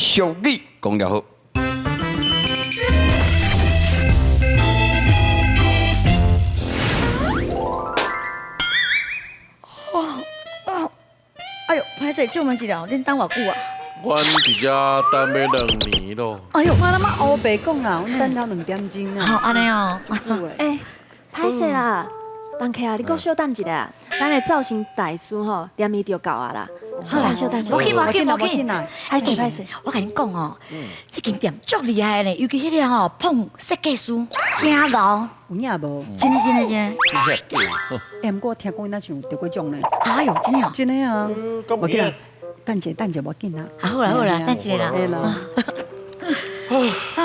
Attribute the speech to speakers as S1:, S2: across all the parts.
S1: 俗语讲了好。
S2: 哎呦，歹势，借问一下，恁等偌久啊？
S3: 阮伫遮等欲2年咯。
S2: 哎呦，
S4: 我那么乌白讲啦，阮等到2点钟啊。
S2: 好，按呢哦。
S5: 欸，歹势啦，人客啊，你阁小等一下，咱的造型大师吼，连伊就到啊啦。好啦，小等，
S2: 无紧无紧无紧，
S5: 歹势歹势，
S2: 我共恁讲哦，这间店足厉害的呢，尤其彼个吼，碰设计师真𠢕。
S4: 有影无？
S2: 真的真的真的。
S4: 欸，毋过我听讲伊若像有得过奖呢。
S2: 哎呦，真的哦。
S4: 真的啊。无紧啦，等一下等一下无紧啦。
S2: 啊好啦好啦，等一下啦。
S4: 对啦。
S2: 啊。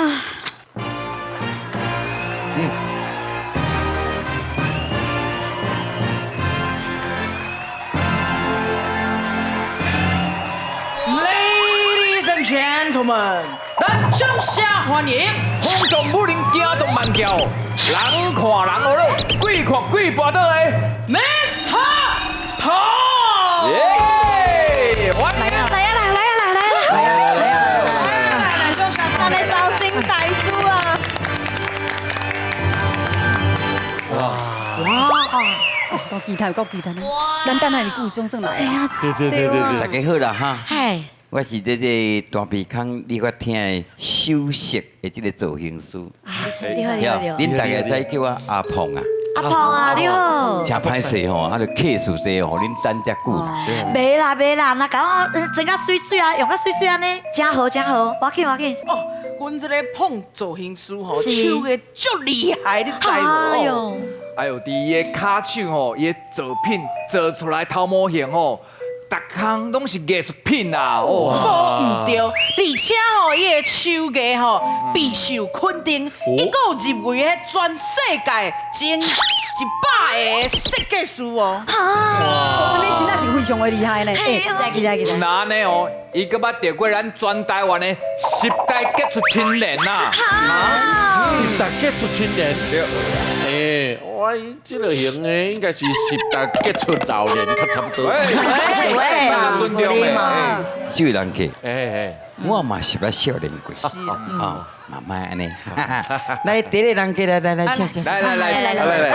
S6: Ladies and gentlemen，咱掌声欢迎
S7: 轰动武林，惊动万教，人看人学乐，鬼看鬼跋倒的
S6: Mr. 彭。
S7: 耶！欢迎
S2: 来啊来啊来啊来来
S4: 来啊来啊
S6: 来来，掌声
S8: 咱的造型大师啊！
S3: 哇
S2: 哇！
S4: 够期待，够期待！咱等下你久总算来啊！
S3: 对对对对对，
S1: 大家好啦哈！
S2: 嗨，
S1: 我是这个大鼻孔理发厅的首席的这个造型师。
S2: 你好你好你好。
S1: 恁大家知叫我阿鹏啊。
S2: 阿鹏啊，你好。
S1: 真歹势吼，啊，就客数济吼，恁等遮久啦。
S2: 袂啦袂啦，若共我整甲媠媠啊，用甲媠媠按呢，真好真好，无要紧无要紧。
S6: 哦，阮这个碰造型师吼，手艺足厉害，你知无？
S2: 哎呦，
S7: 哎呦，伫伊的跤手吼，伊的作品做出来头模型吼，逐项拢是艺术品啊！
S6: 无毋对，而且吼，伊的手艺吼备受肯定，伊阁有入围彼全世界前100个设计师哦。
S4: 哇，你真正是非常的厉害呢！
S2: 欸，来起来起来。
S7: 那按呢哦，伊阁捌得过咱全台湾的十大杰出青年呐！
S3: 十大杰出青年，对。欸，我这个型的应该是十大杰出老年较差不多。
S2: 喂，
S7: 尊重的。
S1: 这位人客，
S3: 欸欸，
S1: 我嘛是捌少年过，哦，嘛莫按呢。来，第一个人客来来来，请请。
S7: 来来来
S3: 来来来来来来来，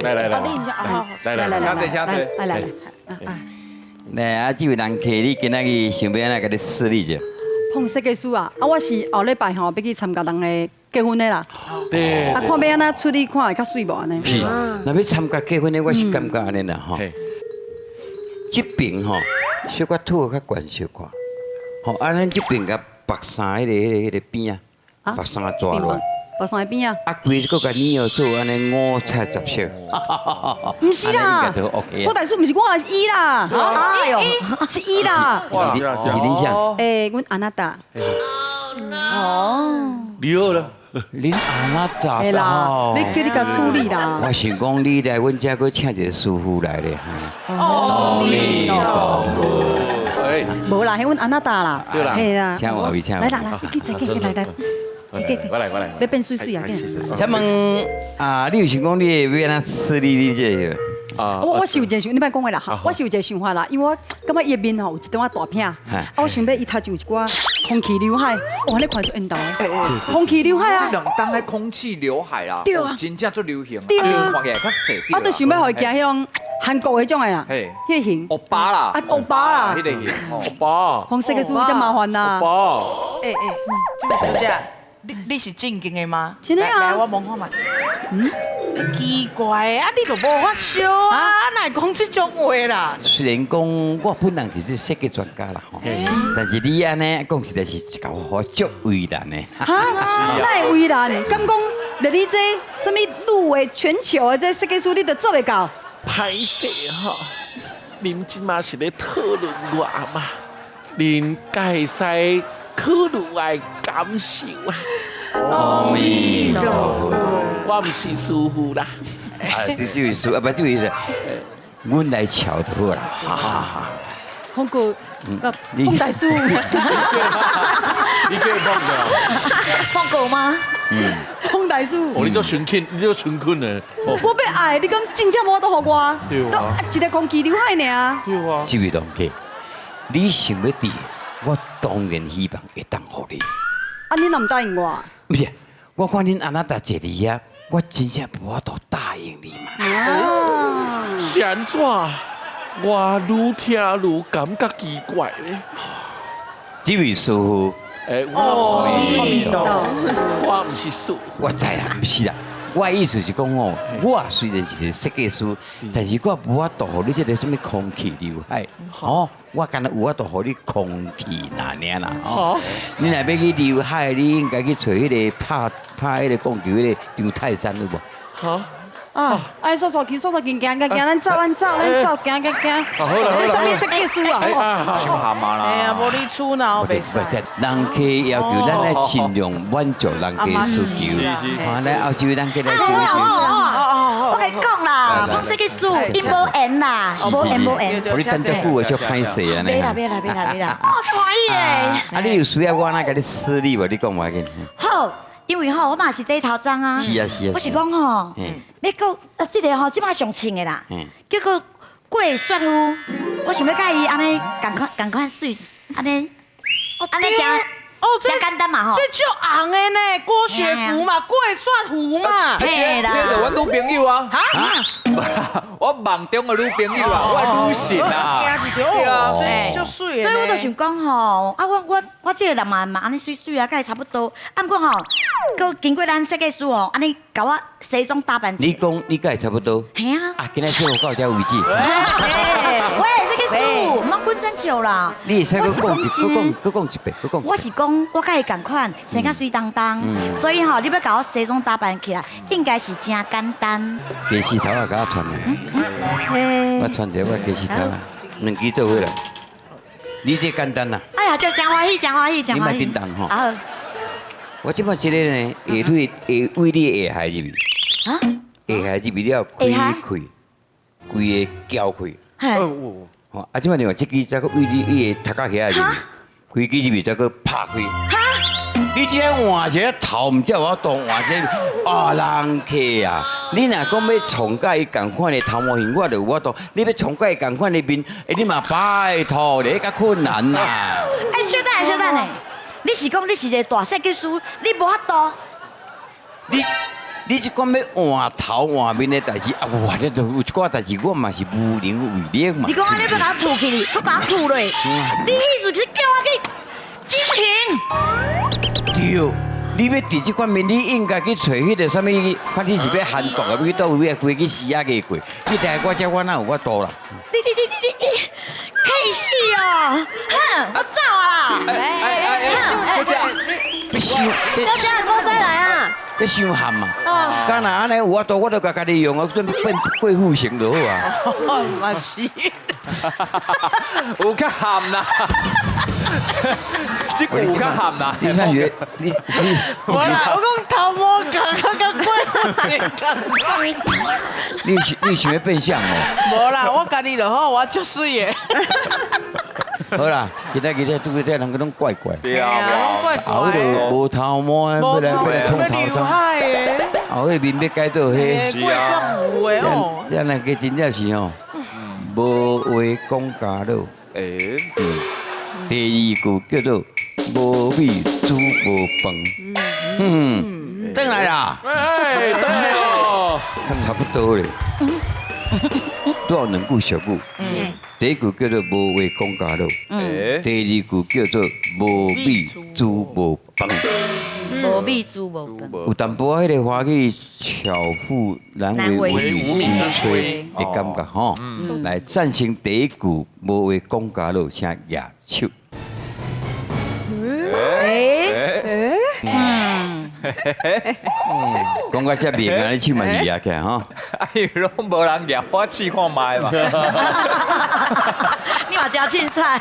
S3: 来来来，
S7: 请坐请坐，
S4: 来来来。
S1: 来啊，这位人客，你今仔日想欲按怎共你处理者？
S4: 碰设计师啊，啊，我是后礼拜吼欲去参加人的结婚的啦。
S3: 对。
S4: 啊，看欲按怎处理，看会较媠无按呢？
S1: 是，若欲参加结婚的，我是感觉按呢啦吼。这边吼小可土较悬小可，吼啊，咱这边共缚衫彼个边啊，缚衫抓落。
S4: 缚衫边啊。
S1: 啊，规个共你要做按呢五彩杂色。
S4: 毋是啦，郭大师毋是我，是伊啦。
S2: 哎呦，
S4: 是伊啦。
S1: 是恁啥？
S4: 欸，阮阿娜达。
S2: 哦。
S3: 你好啦。
S1: 恁阿娜达
S4: 啦，你叫你共处理啦。
S1: 我想讲你来阮遮阁请一个师傅来咧哈。
S6: 阿弥陀佛。
S4: 无啦，彼阮阿娜达啦。
S3: 对啦。
S4: 嘿啦。
S1: 请我位，请我。
S4: 来啦来，去坐去，来来。
S3: 我来我来。
S4: 欲变媠媠啊！
S1: 请问啊，你有想讲你会欲按怎处理你这个？
S4: 啊，我是有一个想，你莫讲话啦哈。我是有一个想法啦，因为我感觉伊的面吼有一点仔大片，啊，我想欲伊头前有一寡空气刘海，哇，你看足缘投的，空气刘海啊，
S7: 这两冬彼空气刘海啦，
S4: 对啊，
S7: 真正足流行，
S4: 对啊，
S7: 看起来较细。
S4: 我就想欲予伊行彼种韩国彼种的啦，彼个型。
S7: 欧巴啦，
S4: 啊，欧巴啦，
S7: 彼个型，
S3: 欧巴。
S4: 红色的书真麻烦啦。
S3: 欧巴。
S6: 欸欸，这位小姐，你是正经的吗？
S4: 真的啊。
S6: 来，我摸看觅。嗯。奇怪，啊，你就无发烧啊？哪会讲这种话啦？
S1: 虽然讲我本人是设计专家啦，吼，但是你按呢讲实在是共我足为难的。
S4: 哈？哪会为难？敢讲，连你这啥物入围全球的这设计师，你都做袂到？
S3: 歹势吼，恁这马是咧讨论我吗？恁敢会使考虑我的感受啊？
S1: 阿弥陀佛。
S3: 我毋是师父啦。
S1: 啊，这位师，啊，不，这位是，阮来瞧就好啦。哈哈哈。
S4: 凤哥，凤大师，
S3: 你叫凤哥？
S2: 凤哥吗？
S1: 嗯。
S4: 凤大师。
S3: 哦，你做纯恳，你做纯恳的。
S4: 我欲爱，你讲真正无都予我。
S3: 对啊。
S4: 一个空气刘海尔。
S3: 对啊。
S1: 这位同学，你想欲伫我當然希望會當予你。
S4: 啊，你若毋答應我？
S1: 毋是，我看恁阿那達坐佇遐，我真正無法度答應你嘛。
S3: 是按怎？我愈聽愈感覺奇怪咧。
S1: 這位師傅，
S3: 欸，我我毋是師傅，
S1: 我知啦，毋是啦。我的意思是講哦，我雖然是個設計師，但是我無法度予你這個啥物空氣劉海，哦，我干焦有法度予你空氣爾爾啦，哦。你若欲去劉海，你應該去揣彼个拍拍彼个講球彼个張泰山有無？
S3: 哈？
S4: 啊！哎，煞煞去，煞煞去，行行行，咱走，咱走，咱走，行行行。
S3: 好啦好啦。
S4: 這啥物設計師啊？
S7: 傷鹹啊啦！
S6: 哎呀，無你處腦袂使。
S1: 人客要求咱愛盡量滿足人客需求。好，來後一位人客來。
S2: 我共你講啦，講設計師，伊無緣啦，無緣無緣。
S1: 予你等足久的，足歹勢按呢。
S2: 袂啦袂啦袂啦袂啦，哦，歡喜的。
S1: 啊，你有需要我哪共你處理無？你講無要緊。
S2: 好。因為吼，我嘛是短頭鬃啊。
S1: 是啊是啊。
S2: 我是講吼，欲閣啊，這个吼，這擺上穿的啦，叫做過雪膚。我想欲佮伊按呢仝款仝款媠，按呢按呢誠
S6: 哦，這
S2: 誠簡單嘛吼。
S6: 這足紅的呢，郭雪芙嘛，過雪芙嘛。
S2: 嘿啦。
S7: 這就阮女朋友啊。哈？我夢中的女朋友啊，我女神啊。
S6: 對啊，所以足媠。
S2: 所以我就想講吼，啊我我我這个人嘛嘛按呢媠媠啊，佮伊差不多。啊，毋過吼，閣經過咱設計師吼，按呢共我西裝打扮。
S1: 你講你佮伊差不多。
S2: 嘿啊。
S1: 啊，今仔小到這為止。
S2: 喂，設計師，毋通滾真笑啦。
S1: 你會使閣講一，閣講，閣講一遍，閣講。
S2: 我是講，我佮伊仝款，生較媠當當，所以吼，你欲共我西裝打扮起來，應該是誠簡單。
S1: 家私頭仔共我穿來，我穿一个我家私頭仔，兩支做伙來。你這簡單啦。
S2: 哎呀，就誠歡喜，誠歡喜，誠歡喜。
S1: 你莫叮當吼。我這擺這個呢，會對會為你下海入去。
S2: 啊？
S1: 下海入去了，開開，規个撬開。吼，啊，這擺另外這支再閣為你伊个頭殼遐入去，開機入去再閣拍開。你這換一个頭，毋才有法度換這啊人客啊！你若講欲創佮伊仝款的頭毛型，我就有法度。你欲創佮伊仝款的面，欸，你嘛拜託咧，較困難啦。
S2: 欸，稍等下，稍等下，你是講你是一个大設計師，你無法度？
S1: 你你這款欲換頭換面的代誌啊，我這都有一寡代誌，我嘛是無能為力嘛。
S2: 你講按呢欲共我吐起去，閣共我吐落，你意思是叫我去整形？
S1: 對，你欲治這款面，你應該去揣彼个啥物？看你是欲韓國的，欲去佗位，欲規支絲仔過過。你來我這我哪有法度啦？
S2: 你你你你你，氣死哦！哼，我走啊啦！
S7: 哎哎哎，小姐，
S1: 你傷，
S5: 小姐，我再來啊！
S1: 你傷譀嘛？敢若按呢有法度，我就共家己用啊，準變郭富城就好啊。
S6: 嘛是，
S7: 有較譀啦。這句有較譀啦。
S1: 你看你你你，
S6: 無啦，我講頭毛仝佮郭富城仝款。
S1: 你想欲變相哦？
S6: 無啦，我家己就好，我足媠的。
S1: 好啦，今仔日拄著這人攏怪怪。
S7: 對啊，
S6: 怪怪。
S1: 啊，彼个無頭毛的，欲來欲來創頭鬃。啊，彼个面欲改做彼。
S6: 是啊。
S1: 這人家真正是吼，無話講家樂。
S7: 欸。
S1: 第二句叫做無米煮無飯。嗯，轉來啦。
S7: 哎，轉來哦。
S1: 差不多咧。拄好兩句俗語。第一句叫做無話講家樂。第二句叫做無米煮無飯。
S2: 無米煮無飯。
S1: 有淡薄仔彼个華語巧婦難為無米之炊的感覺吼。來，贊成第一句無話講家樂，請舉手。
S2: 欸
S1: 講到這明啊，你手嘛是舉起來吼。
S7: 哎，攏無人舉，我試看覓嘛。
S2: 你嘛誠凊彩。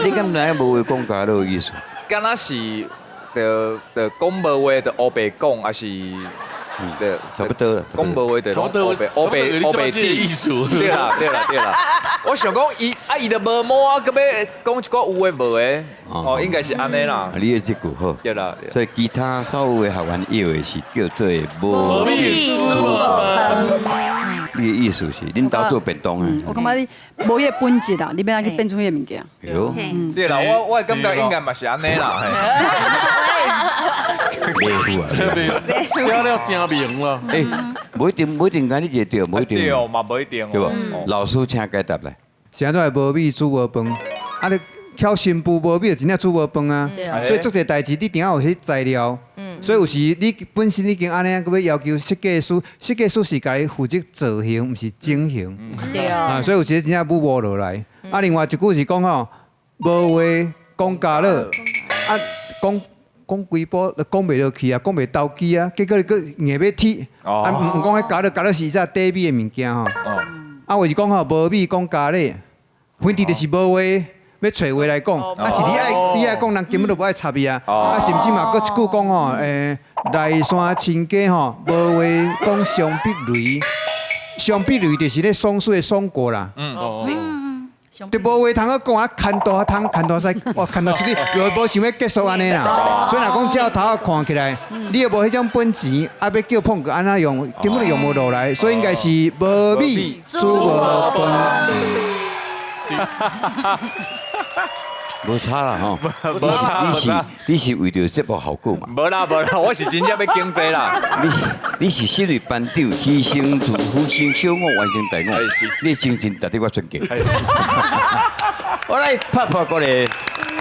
S1: 你敢知影無話講家樂意思？
S7: 敢若是，就就講無話就烏白講，抑是對，
S1: 差不多啦。
S7: 講無話就烏白烏白烏白
S3: 意思。
S7: 對啦對啦對啦。我想講伊啊，伊就無毛啊，閣欲講一寡有的無的，哦，應該是按呢啦。
S1: 你的這句好。
S7: 對啦。
S1: 所以其他所有的學員要的是叫做無
S6: 米煮無飯。
S1: 你的意思是恁兜做便當的？
S4: 我感覺你無彼个本質啦，你欲按怎去變出彼个物件？
S1: 喲，
S7: 對啦，我感覺應該嘛是按呢啦。
S1: 馬虎啊！
S3: 寫了真明啦。
S1: 欸，無一定，無一定，敢你一個對，無一定。
S7: 對，嘛無一定。
S1: 對無？老師請解答來。
S9: 是按怎會無米煮無飯？啊，你巧新婦無米，就真正煮無飯啊！所以足濟代誌，你定愛有彼材料。所以有時你本身已經按呢，閣欲要求設計師，設計師是共你負責造型，毋是整形。
S8: 對
S9: 啊，所以有時真正舞無落來。啊，另外一句是講吼，無話講家樂，啊，講講規晡都講袂落去啊，講袂投機啊，結果你閣硬欲鐵。啊，毋講彼家樂，家樂是一隻短米的物件吼。啊，有是講吼，無米講咖喱，反正就是無話。欲揣話來講，啊是你愛講，人根本就無愛插伊啊！啊，甚至嘛，閣一句講吼，內山親家吼，無話講雙碧雷，雙碧雷就是咧爽水的爽果啦。就無話通閣講啊，牽大通，牽大西，哇，牽大出去，又無想欲結束按呢啦。所以若講照頭看起來，你又無彼種本錢，啊，欲叫碰閣按怎用，根本就用無落來，所以應該是無米煮無飯。
S1: 無差啦吼，你是為著節目效果嘛？
S7: 無啦無啦，我是真正欲經濟啦。
S1: 你是身為班長，犧牲自犧牲小我完成大我，你的精神值得我尊敬。我來拍破過來。